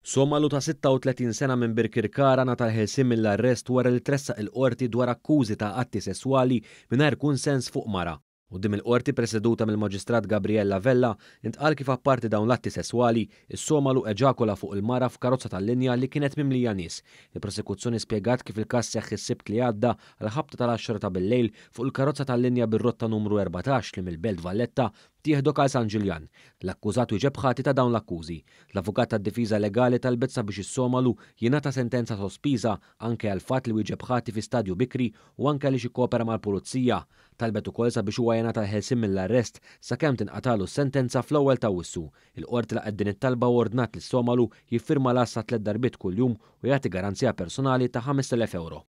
Somalu ta' 36 sena minn Birkirkara ngħata l-ħelsien mill-arrest wara li tressaq il-Qorti dwar akkużi ta' atti sesswali mingħajr kunsens fuq mara. Quddiem il-Qorti preseduta mill-Maġistrat Gabriella Vella, intqal kif apparti dawn l-atti sesswali, is-Somalu eġakola fuq il-mara f'karozza tal-linja li kienet mimlija nies. Il-Prosekuzzjoni spjegat kif il-każ seħħ is-Sibt li għadda għall-ħabta tal-għaxra ta' bil-lejl fuq il-karozza tal-linja bir-rotta numru 14 li mill-Belt Valletta tieħdok għal San Ġiljan. L-akkużat wieġeb ħati ta' dawn l-akkużi. L-avukat tad-difiża legali talbet sabiex is-Somalu jingħata sentenza sospiża anke għall-fatt li wieġeb ħati fi stadju bikri u anke għaliex ikkopera mal-pulizija. Talbet ukoll sabiex huwa jingħata l-ħelsien mill-arrest sakemm tinqatagħlu s-sentenza fl-ewwel t'Awwissu. Il-Qorti laqgħet din it-talba u ordnat lis-Somalu jiffirma l-għassa tlett darbiet kuljum u jagħti garanzija personali ta' 5,000 ewro.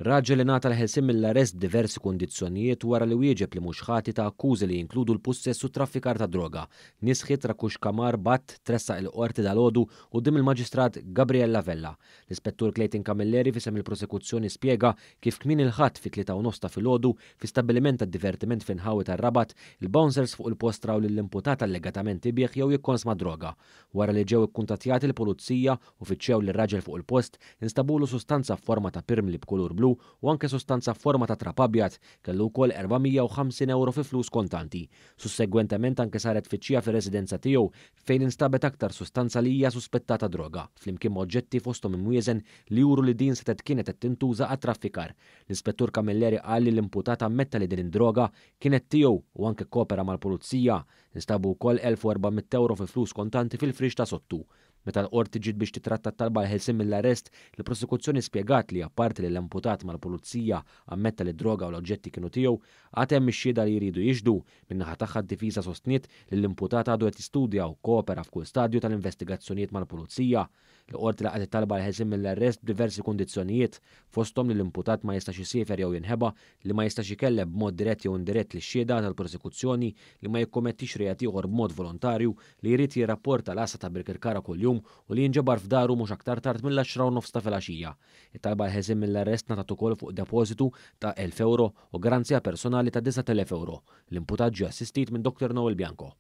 Raġel ingħata l-ħelsien mill-arrest b'diversi kundizzjonijiet wara li wieġeb li mhux ħati ta' akkużi li jinkludu l-pussess u t-traffikar ta' droga. Nisħi Trakush Kamar Bhatt tressaq il-Qorti dalgħodu quddiem il-Maġistrat Gabriella Vella. L-Ispettur Clayton Camilleri f'isem il-Prosekuzzjoni spjega kif kmieni l-Ħadd fit-tlieta u nofs ta' filgħodu fi stabbiliment tad-divertiment fl-inħawi tar-Rabat, il-bouncers fuq il-post raw lill-imputat allegatament ibigħ jew jikkonsma d-droga. Wara li ġew ikkuntattjati l-Pulizija u fittxew lir-raġel fuq il-post, instabulu sustanza f'forma ta' pirmli b'kulur blu u anke sustanza f'forma ta' trab abjad. Kellu wkoll 450 ewro fi flus kontanti. Sussegwentement anke saret tfittxija fir-residenza tiegħu fejn instabet aktar sustanza li hija suspettata droga, flimkien ma' oġġetti fosthom imwieżen li juru li din setgħet kienet qed tintuża għat-traffikar. L-Ispettur Camilleri qal li l-imputat ammetta li din id-droga kienet tiegħu u anke kkopera mal-Pulizija. Instabu wkoll 1,400 ewro fi flus kontanti fil-friex ta' sottu. Meta l-Qorti ġiet biex titratta t-talba għall-ħelsien mill-arrest, il-Prosekuzzjoni spjegat li apparti li l-imputat mal-Pulizija ammetta li d-droga u l-oġġetti kienu tiegħu, għad hemm ix-xhieda li jridu jixhdu. Min-naħa tagħha d-Difiża sostniet li l-imputat għadu qed jistudja u kkoopera f'kull stadju tal-investigazzjonijiet mal-Pulizija. Il-Qorti laqgħet it-talba għall-ħelsien mill-arrest b'diversi kundizzjonijiet, fosthom li l-imputat ma jistax isiefer jew jinħeba, li ma jistax ikellem b'mod dirett jew indirett lix-xhieda tal-prosekuzzjoni, li ma jikkommettix reat ieħor b'mod volontarju, li jrid jirrapporta l-għassa ta' Birkirkara kuljum u li jinġabar f'daru mhux aktar tard mill-għaxra u nofs ta' filgħaxija. It-talba għall-ħelsien mill-arrest ngħatat ukoll fuq depożitu ta' 1,000 ewro u garanzija personali ta' 9,000 ewro. L-imputat ġie assistit minn Dr Noel Bianco.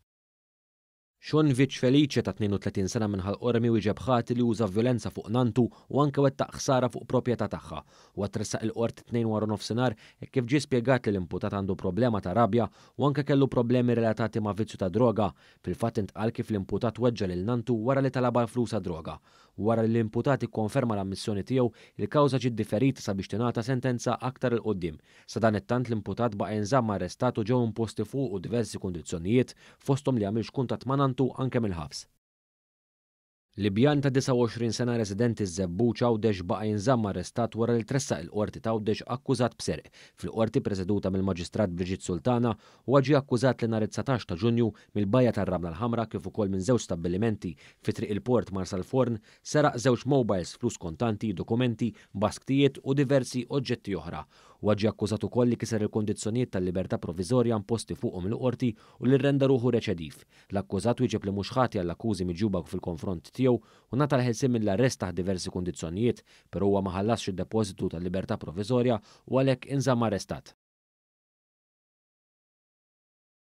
Sean Vitch Felice ta' 32 sena minn Ħal Qormi wieġeb ħati li uża vjolenza fuq nantu u anke wettaq ħsara fuq proprjetà tagħha. Huwa tressaq il-Qorti t-Tnejn waranofsinhar hekk kif ġie spjegat li l-imputat għandu problema ta' rabja u anke kellu problemi relatati ma' vizzju ta' droga. Fil-fatt intqal kif l-imputat weġġa' lil nantu wara li talabha l-flus għad-droga. Wara li l-imputat ikkonferma l-ammissjoni tiegħu, il-kawża ġiet differita sabiex tingħata sentenza aktar 'il quddiem. Sadanittant l-imputat baqa' jinżamm arrestat u ġew imposti fuqu diversi kundizzjonijiet, fosthom li jagħmilx kuntatt ma' nantu anke mill-ħabs. Libjan ta' 29 sena residenti ż-Żebbuġ Għawdex baqa' jinżamm arrestat wara li tressaq il-Qorti t'Għawdex akkużat b'serq. Fil-Qorti preseduta mill-Maġistrat Brigitte Sultana, huwa ġie akkużat li nhar it-19 ta' Ġunju mill-bajja tar-Ramla l-Ħamra kif ukoll minn żewġ stabbilimenti fi Triq il-Port Marsalforn seraq żewġ mobiles, flus kontanti, dokumenti, basktijiet u diversi oġġetti oħra. Huwa ġie akkużat ukoll li kiser il-kundizzjonijiet tal-libertà proviżorja imposti fuqu mill-Qorti u li rrenda ruħu reċediv. L-akkużat wieġeb li mhux ħati għall-akkużi miġjuba fil-konfront tiegħu u ngħata l-ħelsien mill-arrest taħt diversi kundizzjonijiet, però huwa ma ħallasx id-depożitu tal-libertà proviżorja u għalhekk inżamm arrestat.